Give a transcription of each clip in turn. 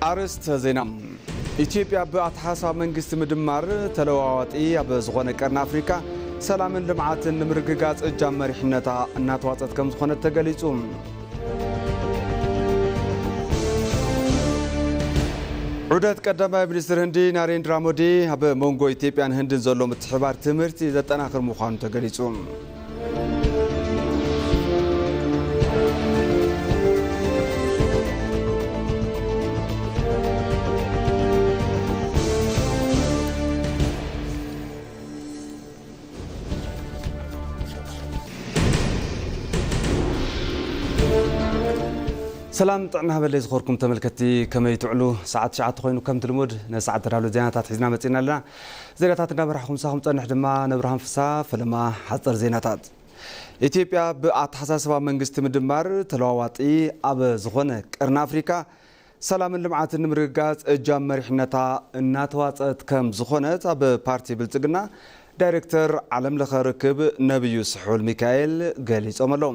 ኣርእስተ ዜና። ኢትዮጵያ ብኣተሓሳስባ መንግስቲ ምድማር ተለዋዋጢ ኣብ ዝኾነ ቀርኒ ኣፍሪካ ሰላምን ልምዓትን ንምርግጋፅ እጃም መሪሕነታ እናተዋፀት ከም ዝኾነት ተገሊፁ። ዑደት ቀዳማይ ሚኒስትር ህንዲ ናሬንድራ ሞዲ ኣብ መንጎ ኢትዮጵያን ህንድን ዘሎ ምትሕብባር ትምህርቲ ዘጠናኽር ምዃኑ ተገሊጹ። ሰላም ጥዕና ሃበለይ ዝኸርኩም ተመልከትቲ፣ ከመይ ትውዕሉ? ሰዓት ትሽዓተ ኮይኑ ከምቲ ልሙድ ነሰዓት ተዳሎ ዜናታት ሒዝና መጺና ኣለና። ዜናታት እንዳመራሕኹም ምሳኹም ጸንሕ ድማ ነብርሃም ፍሳ። ፈለማ ሓጸር ዜናታት። ኢትዮጵያ ብኣተሓሳስባ መንግስቲ ምድማር ተለዋዋጢ ኣብ ዝኾነ ቀርኒ ኣፍሪካ ሰላምን ልምዓትን ንምርግጋጽ እጃም መሪሕነታ እናተዋጸት ከም ዝኾነት ኣብ ፓርቲ ብልጽግና ዳይሬክተር ዓለምለኸ ርክብ ነብዩ ስሑል ሚካኤል ገሊጾም ኣለዉ።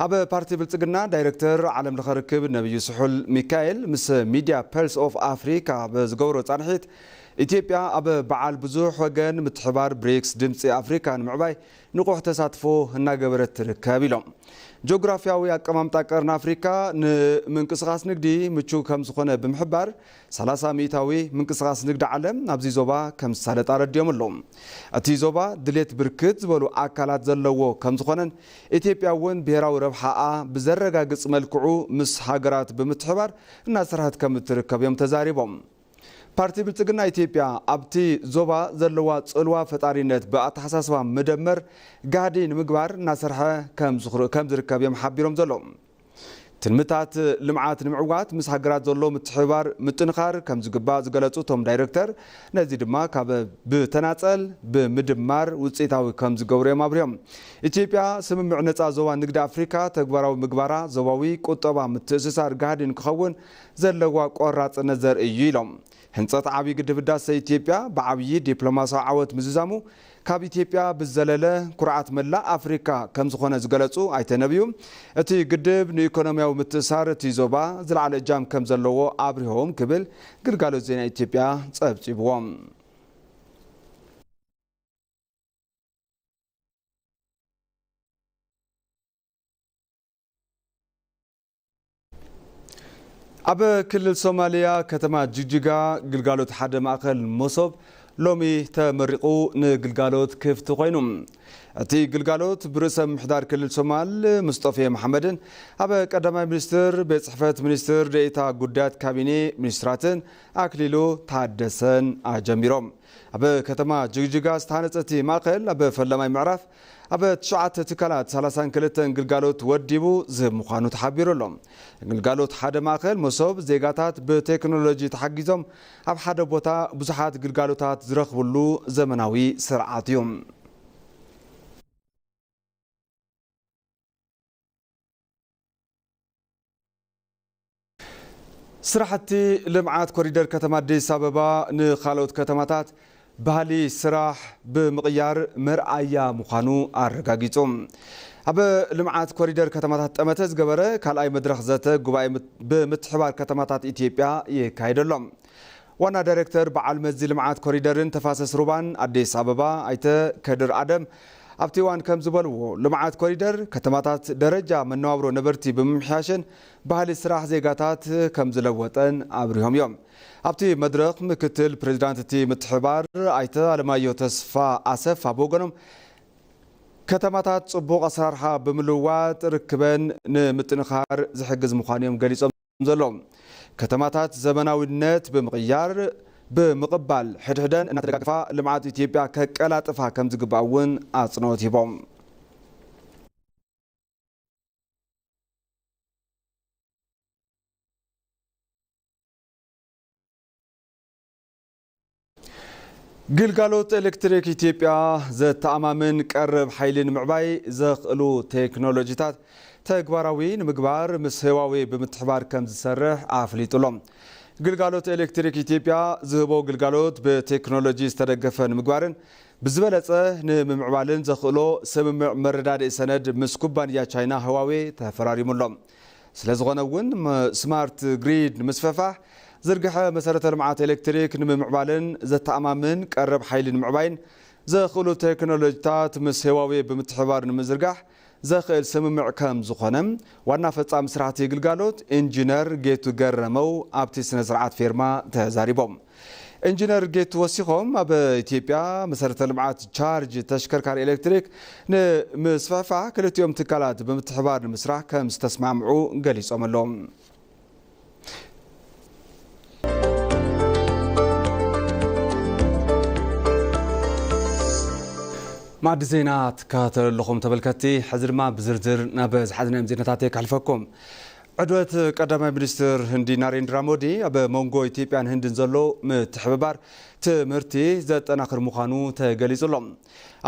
ኣብ ፓርቲ ብልጽግና ዳይሬክተር ዓለምለኸ ርክብ ነብዩ ስሑል ሚካኤል ምስ ሚድያ ፐልስ ኦፍ ኣፍሪካ ብዝገብሮ ጻንሒት፣ ኢትዮጵያ ኣብ በዓል ብዙሕ ወገን ምትሕባር ብሪክስ ድምፂ ኣፍሪካ ንምዕባይ ንቑሕ ተሳትፎ እናገበረት ትርከብ ኢሎም። ጂኦግራፊያዊ ኣቀማምጣ ቀርኒ ኣፍሪካ ንምንቅስቓስ ንግዲ ምቹው ከም ዝኾነ ብምሕባር፣ ሰላሳ ሚእታዊ ምንቅስቓስ ንግዲ ዓለም ኣብዚ ዞባ ከም ዝሳለጥ ኣረዲኦም ኣለዉ። እቲ ዞባ ድሌት ብርክት ዝበሉ ኣካላት ዘለዎ ከም ዝኾነን፣ ኢትዮጵያ እውን ብሄራዊ ረብሓኣ ብዘረጋግጽ መልክዑ ምስ ሃገራት ብምትሕባር እናሰርሐት ከም እትርከብ እዮም ተዛሪቦም። ፓርቲ ብልጽግና ኢትዮጵያ ኣብቲ ዞባ ዘለዋ ጽልዋ ፈጣሪነት ብኣተሓሳስባ መደመር ጋህዲ ንምግባር እናሰርሐ ከም ዝኽር-፣ ከም ዝርከብ እዮም ሓቢሮም ዘለዉ። ትልምታት ልምዓት ንምዕዋት ምስ ሃገራት ዘሎ ምትሕብባር ምጥንኻር ከም ዝግባእ ዝገለጹ እቶም ዳይሬክተር፣ ነዚ ድማ ካብ ብተናጸል ብምድማር ውጽኢታዊ ከም ዝገብሩ እዮም ኣብሪሆም። ኢትዮጵያ ስምምዕ ነጻ ዞባ ንግዲ ኣፍሪካ ተግባራዊ ምግባራ ዞባዊ ቁጠባ ምትእስሳር ጋህዲ ንክኸውን ዘለዋ ቆራጽነት ዘርኢ እዩ ኢሎም። ህንጸት ዓብዪ ግድብ ህዳሰ ኢትዮጵያ ብዓብዪ ዲፕሎማሲያዊ ዓወት ምዝዛሙ ካብ ኢትዮጵያ ብዝዘለለ ኩርዓት መላእ ኣፍሪካ ከም ዝኾነ ዝገለጹ ኣይተ ነብዩ፣ እቲ ግድብ ንኢኮኖሚያዊ ምትእሳር እቲ ዞባ ዝለዓለ እጃም ከም ዘለዎ ኣብሪሆም ክብል ግልጋሎት ዜና ኢትዮጵያ ጸብጺብዎ። ኣብ ክልል ሶማልያ ከተማ ጅግጅጋ ግልጋሎት ሓደ ማእኸል መሶብ ሎሚ ተመሪቑ ንግልጋሎት ክፍቲ ኮይኑ። እቲ ግልጋሎት ብርእሰ ምምሕዳር ክልል ሶማል ሙስጠፌ መሓመድን ኣብ ቀዳማይ ሚኒስትር ቤት ጽሕፈት ሚኒስትር ዴኤታ ጉዳያት ካቢኔ ሚኒስትራትን ኣክሊሉ ታደሰን ኣጀሚሮም። ኣብ ከተማ ጅግጅጋ ዝተሃነጸ እቲ ማእኸል ኣብ ፈለማይ ምዕራፍ ኣብ ትሽዓተ ትካላት ሰላሳን ክልተን ግልጋሎት ወዲቡ ዝህብ ምዃኑ ተሓቢሩ ኣሎ። ግልጋሎት ሓደ ማእኸል መሶብ ዜጋታት ብቴክኖሎጂ ተሓጊዞም ኣብ ሓደ ቦታ ብዙሓት ግልጋሎታት ዝረኽብሉ ዘመናዊ ስርዓት እዩ። ስራሕቲ ልምዓት ኮሪደር ከተማ ኣዲስ ኣበባ ንኻልኦት ከተማታት ባህሊ ስራሕ ብምቕያር መርኣያ ምዃኑ ኣረጋጊጹ። ኣብ ልምዓት ኮሪደር ከተማታት ጠመተ ዝገበረ ካልኣይ መድረኽ ዘተ ጉባኤ ምት-፣ ብምትሕባር ከተማታት ኢትዮጵያ ይካየድ ኣሎ። ዋና ዳይሬክተር በዓል መዚ ልምዓት ኮሪደርን ተፋሰስ ሩባን ኣዲስ ኣበባ ኣይተ ከድር ኣደም ኣብቲ እዋን ከም ዝበልዎ፣ ልምዓት ኮሪደር ከተማታት ደረጃ መነባብሮ ነበርቲ ብምምሕያሽን ባህሊ ስራሕ ዜጋታት ከም ዝለወጠን ኣብሪሆም እዮም። ኣብቲ መድረኽ ምክትል ፕሬዚዳንት እቲ ምትሕባር ኣይተ ኣለማየሁ ተስፋ ኣሰፋ ብወገኖም፣ ከተማታት ጽቡቕ ኣሰራርሓ ብምልዋጥ ርክበን ንምጥንኻር ዝሕግዝ ምዃኑ እዮም ገሊጾም ዘለዉ። ከተማታት ዘመናዊነት ብምቕያር፣ ብምቕባል፣ ሕድሕደን እናተደጋገፋ ልምዓት ኢትዮጵያ ከቀላጥፋ ከም ዝግባእ እውን ኣጽንኦት ሂቦም። ግልጋሎት ኤሌክትሪክ ኢትዮጵያ ዘተኣማምን ቀረብ ሓይሊ ንምዕባይ ዘኽእሉ ቴክኖሎጂታት ተግባራዊ ንምግባር ምስ ህዋዌ ብምትሕባር ከም ዝሰርሕ ኣፍሊጡ ኣሎ። ግልጋሎት ኤሌክትሪክ ኢትዮጵያ ዝህቦ ግልጋሎት ብቴክኖሎጂ ዝተደገፈ ንምግባርን ብዝበለጸ ንምምዕባልን ዘኽእሎ ስምምዕ መረዳድኢ ሰነድ ምስ ኩባንያ ቻይና ህዋዌ ተፈራሪሙ ኣሎ። ስለ ዝኾነ እውን ም-፣ ስማርት ግሪድ ንምስፍሕፋሕ ዝርግሐ መሰረተ ልምዓት ኤሌክትሪክ ንምምዕባልን ዘተኣማምን ቀረብ ሓይሊ ንምዕባይን ዘኽእሉ ቴክኖሎጂታት ምስ ህዋዌ ብምትሕባር ንምዝርጋሕ ዘኽእል ስምምዕ ከም ዝኾነ ዋና ፈጻሚ ስራሕቲ ግልጋሎት ኢንጂነር ጌቱ ገረመው ኣብቲ ስነ ስርዓት ፌርማ ተዛሪቦም። ኢንጂነር ጌቱ ወሲኾም፣ ኣብ ኢትዮጵያ መሰረተ ልምዓት ቻርጅ ተሽከርካሪ ኤሌክትሪክ ንምስፍሕፋሕ ክልቲኦም ትካላት ብምትሕባር ንምስራሕ ከም ዝተስማምዑ ገሊጾም ኣለዉ። ማዕዲ ዜና ትከታተሉ ኣለኹም ተመልከትቲ። ሕዚ ድማ ብዝርዝር ናብ ዝሓዝናዮም ዜናታት ከሕልፈኩም። ዕድወት ቀዳማይ ሚኒስትር ህንዲ ናሬንድራ ሞዲ ኣብ መንጎ ኢትዮጵያን ህንድን ዘሎ ምትሕብባር ትምህርቲ ዘጠናኽር ምዃኑ ተገሊጹ ኣሎ።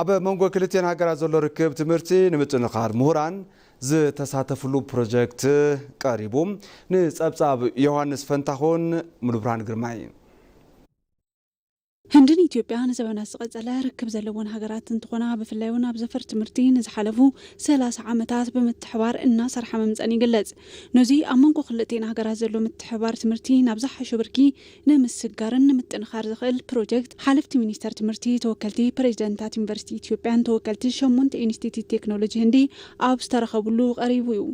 ኣብ መንጎ ክልቲአን ሃገራት ዘሎ ርክብ ትምህርቲ ንምጥንኻር ምሁራን ዝተሳተፍሉ ፕሮጀክት ቀሪቡ። ንጸብጻብ ዮሃንስ ፈንታኹን ሙሉብርሃን ግርማይ። ህንድን ኢትዮጵያ ንዘበናት ዝቐጸለ ርክብ ዘለወን ሃገራት እንትኾና፣ ብፍላይ እውን ኣብ ዘፈር ትምህርቲ ንዝሓለፉ ሰላሳ ዓመታት ብምትሕባር እናሰርሓ ምምጸን ይግለጽ። ነዚ ኣብ መንጎ ክልቲኤን ሃገራት ዘሎ ምትሕባር ትምህርቲ ናብ ዝሓሸ ብርኪ ንምስጋርን ንምጥንኻር ዝኽእል ፕሮጀክት ሓለፍቲ ሚኒስተር ትምህርቲ፣ ተወከልቲ ፕሬዚደንታት ዩኒቨርሲቲ ኢትዮጵያን ተወከልቲ ሸሞንተ ኢንስቲትዩት ቴክኖሎጂ ህንዲ ኣብ ዝተረኸብሉ ቀሪቡ እዩ።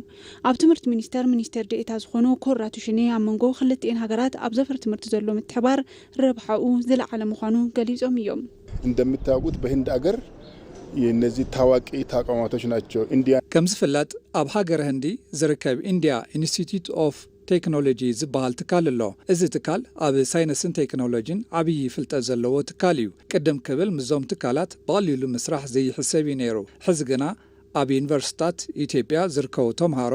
ኣብ ትምህርቲ ሚኒስተር ሚኒስተር ዴኤታ ዝኾኑ ኮራቱ ሽኔ ኣብ መንጎ ክልቲኤን ሃገራት ኣብ ዘፈር ትምህርቲ ዘሎ ምትሕባር ረብሓኡ ዝለዓለ ምዃኑ ገሊጾም እዮም። እንደምታውቁት በህንድ አገር የእነዚህ ታዋቂ ተቋማቶች ናቸው። ኢንዲያ ከም ዝፍለጥ ኣብ ሃገረ ህንዲ ዝርከብ ኢንዲያ ኢንስቲትዩት ኦፍ ቴክኖሎጂ ዝበሃል ትካል ኣሎ። እዚ ትካል ኣብ ሳይንስን ቴክኖሎጂን ዓብዪ ፍልጠት ዘለዎ ትካል እዩ። ቅድም ክብል ምስዞም ትካላት ብቐሊሉ ምስራሕ ዘይሕሰብ እዩ ነይሩ። ሕዚ ግና ኣብ ዩኒቨርሲታት ኢትዮጵያ ዝርከቡ ተምሃሮ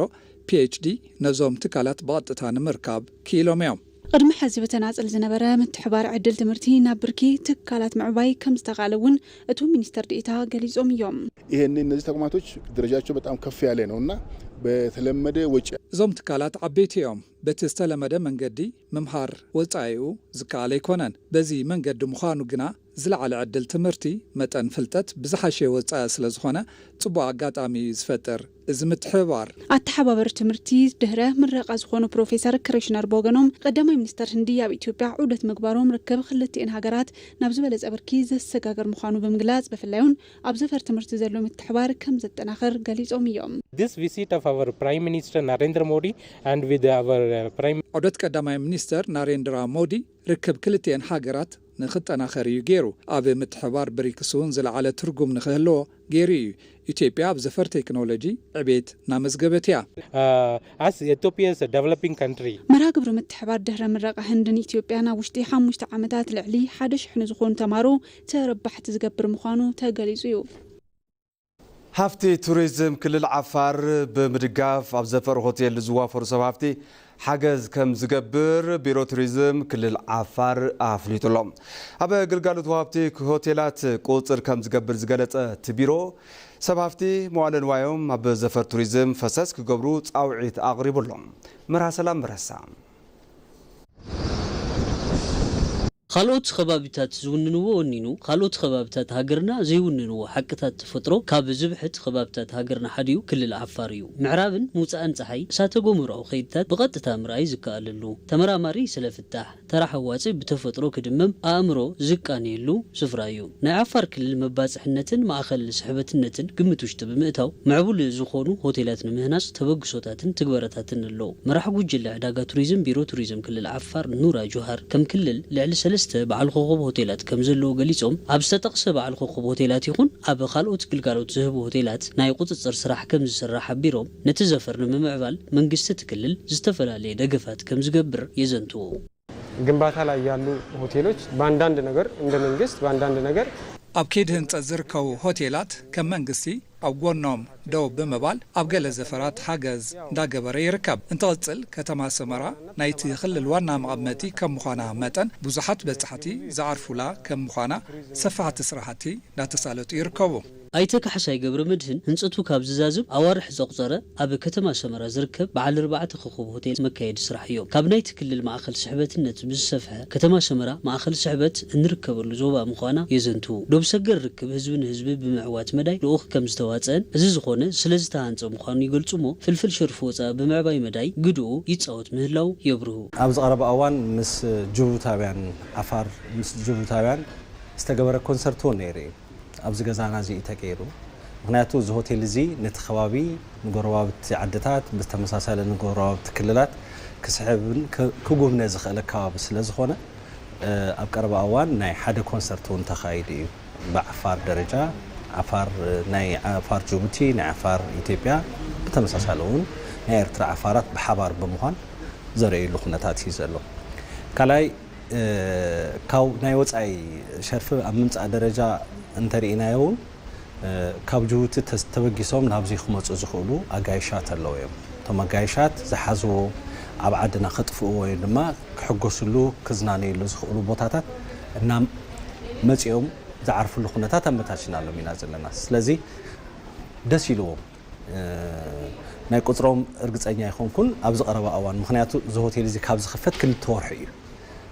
ፒኤችዲ ነዞም ትካላት ብቐጥታ ንምርካብ ክኢሎም እዮም። ቅድሚ ሕዚ ብተናጽል ዝነበረ ምትሕባር ዕድል ትምህርቲ ናብ ብርኪ ትካላት ምዕባይ ከም ዝተኻለ እውን እቶም ሚኒስትር ዴኤታ ገሊጾም እዮም። ይሄን እነዚህ ተቋማቶች ደረጃቸው በጣም ከፍ ያለ ነው እና በተለመደ ወጪ እዞም ትካላት ዓበይቲ እዮም። በቲ ዝተለመደ መንገዲ ምምሃር ወጻኢኡ ዝከኣል ኣይኮነን። በዚ መንገዲ ምዃኑ ግና ዝለዓለ ዕድል ትምህርቲ፣ መጠን ፍልጠት ብዝሓሸ ወጻኢ ስለ ዝኾነ ጽቡቕ ኣጋጣሚ እዩ ዝፈጥር እዚ ምትሕብባር። ኣተሓባበሪ ትምህርቲ ድህረ ምረቓ ዝኾኑ ፕሮፌሰር ክሪሽነር ብወገኖም፣ ቀዳማይ ሚኒስተር ህንዲ ኣብ ኢትዮጵያ ዑደት ምግባሮም ርክብ ክልቲኤን ሃገራት ናብ ዝበለጸ ብርኪ ዘሰጋግር ምዃኑ ብምግላጽ፣ ብፍላይ እውን ኣብ ዘፈር ትምህርቲ ዘሎ ምትሕባር ከም ዘጠናኽር ገሊጾም እዮም። This visit of our Prime Minister Narendra Modi and with our uh, Prime ዑደት ቀዳማይ ሚኒስተር ናሬንድራ ሞዲ ርክብ ክልቲኤን ሃገራት ንኽጠናኸር እዩ ገይሩ። ኣብ ምትሕባር ብሪክስ እውን ዝለዓለ ትርጉም ንኽህልዎ ገይሩ እዩ። ኢትዮጵያ ኣብ ዘፈር ቴክኖሎጂ ዕቤት እናመዝገበት እያ። Uh, as Ethiopia is a developing country, መርሃ ግብሪ ምትሕባር ድሕረ ምረቓ ህንድን ኢትዮጵያን ኣብ ውሽጢ ሓሙሽተ ዓመታት ልዕሊ ሓደ ሽሕ ንዝኾኑ ተማሃሮ ተረባሕቲ ዝገብር ምዃኑ ተገሊጹ እዩ። ሃፍቲ ቱሪዝም ክልል ዓፋር ብምድጋፍ ኣብ ዘፈር ሆቴል ዝዋፈሩ ሰብ ሃፍቲ ሓገዝ ከም ዝገብር ቢሮ ቱሪዝም ክልል ዓፋር ኣፍሊጡ ኣሎ። ኣብ ግልጋሎት ወሃብቲ ሆቴላት ቁፅር ከም ዝገብር ዝገለፀ እቲ ቢሮ፣ ሰብ ሃፍቲ መዋለ ንዋዮም ኣብ ዘፈር ቱሪዝም ፈሰስ ክገብሩ ፃውዒት ኣቕሪቡ ኣሎ። መርሃ ሰላም መረሳ። ካልኦት ኸባቢታት ዝውንንዎ ወኒኑ፣ ካልኦት ኸባቢታት ሃገርና ዘይውንንዎ ሓቅታት ተፈጥሮ ካብ ዝብሕት ኸባቢታት ሃገርና ሓዲኡ ክልል ዓፋር እዩ። ምዕራብን ምውጻእን ጸሓይ እሳተ ጎመራዊ ኸይድታት ብቐጥታ ምርኣይ ዝከኣለሉ፣ ተመራማሪ ስለ ፍታሕ፣ ተራ ሓዋጺ ብተፈጥሮ ክድመም ኣእምሮ ዝቃነየሉ ስፍራ እዩ። ናይ ዓፋር ክልል መባጽሕነትን ማእኸል ስሕበትነትን ግምት ውሽጢ ብምእታው፣ ምዕቡል ዝኾኑ ሆቴላት ንምህናጽ ተበግሶታትን ትግበረታትን ኣሎ። መራሕ ጉጅለ ዕዳጋ ቱሪዝም ቢሮ ቱሪዝም ክልል ዓፋር ኑራ ጆሃር፣ ከም ክልል ልዕሊ ሰለስተ በዓል ኮኸብ ሆቴላት ከም ዘለዉ ገሊጾም፣ ኣብ ዝተጠቕሰ በዓል ኮኸብ ሆቴላት ይኹን ኣብ ካልኦት ግልጋሎት ዝህቡ ሆቴላት ናይ ቁጽጽር ስራሕ ከም ዝስራሕ ሓቢሮም፣ ነቲ ዘፈር ንምምዕባል መንግስቲ እቲ ክልል ዝተፈላለየ ደገፋት ከም ዝገብር የዘንትዉ። ግንባታ ላይ ያሉ ሆቴሎች በአንዳንድ ነገር እንደ መንግስት በአንዳንድ ነገር ኣብ ከይዲ ህንፀት ዝርከቡ ሆቴላት ከም መንግስቲ ኣብ ጎኖም ደው ብምባል ኣብ ገለ ዘፈራት ሓገዝ እንዳገበረ ይርከብ። እንትቕፅል ከተማ ሰመራ ናይቲ ክልል ዋና መቐመጢ ከም ምዃና መጠን ብዙሓት በፃሕቲ ዝዓርፉላ ከም ምዃና ሰፋሕቲ ስራሕቲ እንዳተሳለጡ ይርከቡ። ኣይተ ካሕሳይ ገብረ መድህን ህንፀቱ ካብ ዝዛዝም ኣዋርሕ ዘቑፀረ ኣብ ከተማ ሰመራ ዝርከብ በዓል ኣርባዕተ ኮኸብ ሆቴል መካየዲ ስራሕ እዮም። ካብ ናይቲ ክልል ማእኸል ስሕበትነት ብዝሰፍሐ ከተማ ሰመራ ማእኸል ስሕበት እንርከበሉ ዞባ ምዃና የዘንትዉ። ዶብ ሰገር ርክብ ህዝቢ ንህዝቢ ብምዕዋት መዳይ ልኡኽ ከም ዝተዋፀአን እዚ ዝኾነ ስለ ዝተሃንፀ ምዃኑ ይገልፁ እሞ ፍልፍል ሸርፊ ወፃኢ ብምዕባይ መዳይ ግድኡ ይፃወት ምህላው የብርሁ። ኣብዚ ቀረባ እዋን ምስ ጅቡታውያን ዓፋር ምስ ጅቡታውያን ዝተገበረ ኮንሰርት እውን ነይሩ እዩ። ኣብዚ ገዛና እዚ እዩ ተገይሩ። ምኽንያቱ እዚ ሆቴል እዚ ነቲ ከባቢ ንጎረባብቲ ዓድታት ብተመሳሳሊ ንጎረባብቲ ክልላት ክስሕብን ክ- ክጉብነ ዝኽእል ከባቢ ስለ ዝኾነ እ፣ ኣብ ቀረባ እዋን ናይ ሓደ ኮንሰርት እውን ተኻይዱ እዩ። ብዓፋር ደረጃ ዓፋር ናይ ዓፋር ጅቡቲ ናይ ዓፋር ኢትዮጵያ ብተመሳሳሊ እውን ናይ ኤርትራ ዓፋራት ብሓባር ብምዃን ዘርእየሉ ኩነታት እዩ ዘሎ። ካልኣይ ካብ ናይ ወፃኢ ሸርፊ ኣብ ምምፃእ ደረጃ እንተርኢናዮ እውን ካብ ጅቡቲ ተበጊሶም ናብዚ ክመፁ ዝኽእሉ ኣጋይሻት ኣለዉ እዮም። እቶም ኣጋይሻት ዝሓዝዎ ኣብ ዓድና ከጥፍእዎ ወይ ድማ ክሕጎስሉ ክዝናነየሉ ዝኽእሉ ቦታታት እና መፂኦም ዝዓርፍሉ ኩነታት ኣመቻችናሎም ኢና ዘለና። ስለዚ ደስ ኢልዎም ናይ ቁፅሮም እርግፀኛ ኣይኮንኩን ኣብዚ ቀረባ እዋን፣ ምክንያቱ እዚ ሆቴል እዚ ካብ ዝኽፈት ክልተ ወርሒ እዩ።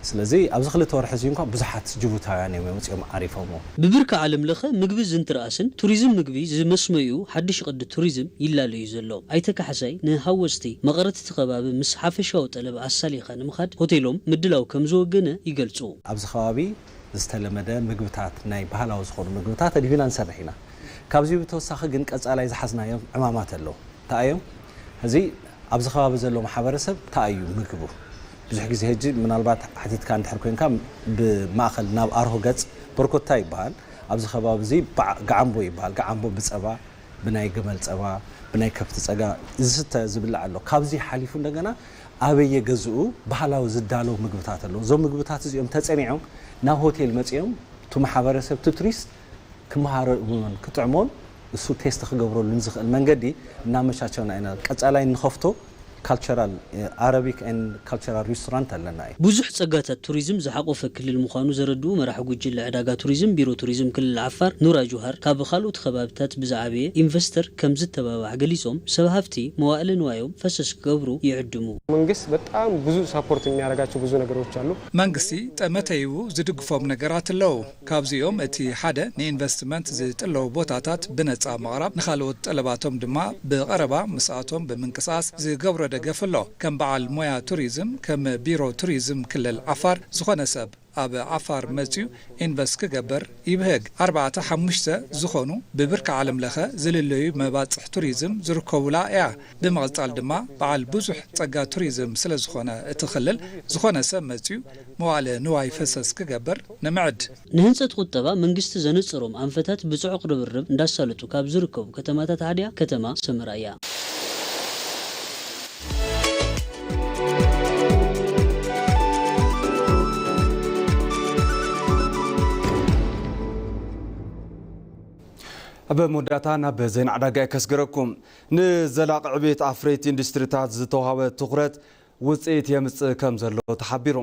ስለዚ ኣብዚ ክልተ ወርሒ እዚ እንኳ ብዙሓት ጅቡታውያን እዮም መፂኦም ዓሪፎሞ። ብብርኪ ዓለም ለኸ ምግቢ ዝንትርኣስን ቱሪዝም ምግቢ ዝመስመዩ ሓድሽ ቅዲ ቱሪዝም ይላለዩ ዘሎ። ኣይተ ካሕሳይ ንሃወፅቲ መቐረትቲ ከባቢ ምስ ሓፈሻዊ ጠለብ ኣሳሊኻ ንምኻድ ሆቴሎም ምድላው ከም ዝወገነ ይገልፁ። ኣብዚ ከባቢ ዝተለመደ ምግብታት ናይ ባህላዊ ዝኾኑ ምግብታት ኣድሂብና ንሰርሕ ኢና። ካብዚ ብተወሳኺ ግን ቀፃላይ ዝሓዝናዮም ዕማማት ኣለዉ። እንታይ እዮም? እዚ ኣብዚ ከባቢ ዘሎ ማሕበረሰብ እንታይ እዩ ምግቡ? ብዙሕ ግዜ ሕጂ ምናልባት ሓቲትካ እንድሕር ኮንካ ብማእኸል ናብ ኣርሆ ገፅ በርኮታ ይበሃል። ኣብዚ ከባቢ እዚ በዓ- ገዓምቦ ይበሃል። ገዓምቦ ብፀባ፣ ብናይ ገመል ፀባ፣ ብናይ ከብቲ ፀጋ ዝስተ ዝብላዕ ኣሎ። ካብዚ ሓሊፉ እንደገና ኣበየ ገዝኡ ባህላዊ ዝዳለው ምግብታት ኣለዉ። እዞም ምግብታት እዚኦም ተፀኒዖም ናብ ሆቴል መፂኦም እቲ ማሕበረሰብ እቲ ቱሪስት ክመሃረሉን ክጥዕሞን እሱ ቴስት ክገብረሉን ዝኽእል መንገዲ እናመቻቸውና ኢና። ቀፃላይ እንኸፍቶ ካልቸራል ኣረቢክ ኤንድ ካልቸራል ሪስቶራንት ኣለና እዩ። ብዙሕ ፀጋታት ቱሪዝም ዝሓቆፈ ክልል ምዃኑ ዘረድኡ መራሒ ጉጅለ ዕዳጋ ቱሪዝም ቢሮ ቱሪዝም ክልል ዓፋር ኑራ ጁሃር፣ ካብ ካልኦት ከባብታት ብዝዓበየ ኢንቨስተር ከም ዝተባባዕ ገሊፆም፣ ሰብ ሃፍቲ መዋእለ ንዋዮም ፈሰስ ክገብሩ ይዕድሙ። መንግስት በጣም ብዙ ሳፖርት የሚያደርጋቸው ብዙ ነገሮች አሉ። መንግስቲ ጠመተ ሂቡ ዝድግፎም ነገራት ኣለዉ። ካብዚኦም እቲ ሓደ ንኢንቨስትመንት ዝጥለቡ ቦታታት ብነጻ ምቕራብ፣ ንኻልኦት ጠለባቶም ድማ ብቐረባ ምስኣቶም ብምንቅስቓስ ዝገብሮ ደገፍ ኣሎ። ከም በዓል ሞያ ቱሪዝም፣ ከም ቢሮ ቱሪዝም ክልል ዓፋር ዝኾነ ሰብ ኣብ ዓፋር መጺኡ ኢንቨስት ክገብር ይብህግ። ኣርባዕተ ሓሙሽተ ዝኾኑ ብብርኪ ዓለም ለኸ ዝልለዩ መባጽሕ ቱሪዝም ዝርከቡላ እያ። ብምቕጻል ድማ በዓል ብዙሕ ጸጋ ቱሪዝም ስለ ዝኾነ እቲ ክልል ዝኾነ ሰብ መጺኡ መዋእለ ንዋይ ፈሰስ ክገብር ንምዕድ። ንህንጸት ቁጠባ መንግስቲ ዘነጸሮም ኣንፈታት ብጽዑቕ ርብርብ እንዳሳለጡ ካብ ዝርከቡ ከተማታት ሓዲኣ ከተማ ሰመራ እያ። ኣብ መወዳእታ ናብ ዜና ዕዳጋ ከስግረኩም። ንዘላቒ ዕቤት ኣፍረይቲ ኢንዱስትሪታት ዝተዋህበ ትኹረት ውፅኢት የምፅእ ከም ዘሎ ተሓቢሩ።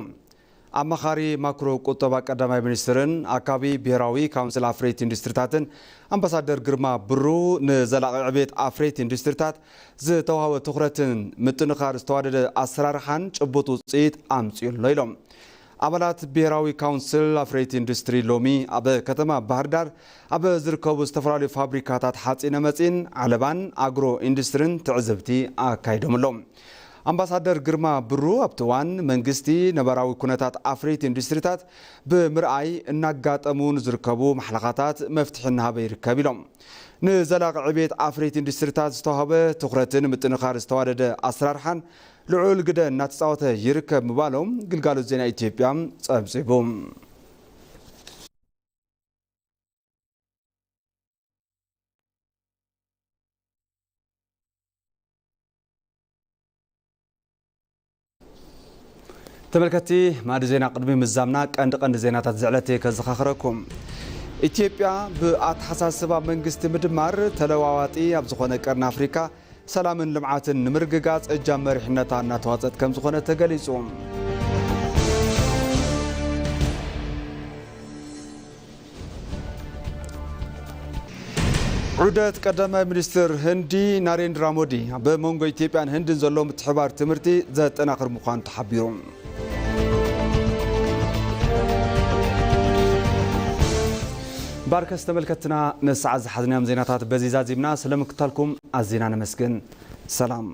ኣማኻሪ ማክሮ ቁጠባ ቀዳማይ ሚኒስትርን ኣካቢ ብሄራዊ ካውንስል ኣፍረይቲ ኢንዱስትሪታትን ኣምባሳደር ግርማ ብሩ ንዘላቒ ዕቤት ኣፍረይቲ ኢንዱስትሪታት ዝተዋህበ ትኹረትን ምጥንኻር ዝተዋደደ ኣሰራርሓን ጭቡጥ ውፅኢት ኣምፅኡ ኣሎ ኢሎም። ኣባላት ብሄራዊ ካውንስል ኣፍረይቲ ኢንዱስትሪ ሎሚ ኣብ ከተማ ባህር ዳር ኣብ ዝርከቡ ዝተፈላለዩ ፋብሪካታት ሓፂነ መፂን፣ ዓለባን ኣግሮ ኢንዱስትሪን ትዕዝብቲ ኣካይዶም ኣለዉ። ኣምባሳደር ግርማ ብሩ ኣብቲ እዋን መንግስቲ ነባራዊ ኩነታት ኣፍረይቲ ኢንዱስትሪታት ብምርኣይ እናጋጠሙ ንዝርከቡ ማሕለኻታት መፍትሒ እናሃበ ይርከብ ኢሎም። ንዘላቒ ዕቤት ኣፍረይቲ ኢንዱስትሪታት ዝተዋህበ ትኹረትን ምጥንኻር ዝተዋደደ ኣሰራርሓን ልዑል ግደ እናተፃወተ ይርከብ ምባሎም ግልጋሎት ዜና ኢትዮጵያ ፀብፂቡ። ተመልከትቲ ማዕዲ ዜና ቅድሚ ምዛምና ቀንዲ ቀንዲ ዜናታት ዝዕለት እየ ከዘኻኽረኩም። ኢትዮጵያ ብኣተሓሳስባ መንግስቲ ምድማር ተለዋዋጢ ኣብ ዝኾነ ቀርኒ ኣፍሪካ ሰላምን ልምዓትን ንምርግጋፅ እጃም መሪሕነታ እናተዋፀት ከም ዝኾነ ተገሊፁ። ዑደት ቀዳማይ ሚኒስትር ህንዲ ናሬንድራ ሞዲ ኣብ መንጎ ኢትዮጵያን ህንድን ዘሎ ምትሕባር ትምህርቲ ዘጠናኽር ምዃኑ ተሓቢሩ። ባርከስ ተመልከትና፣ ንሰዓት ዝሓዝናዮም ዜናታት በዚ ዛዚምና። ስለምክታልኩም ኣዚና ነመስግን። ሰላም።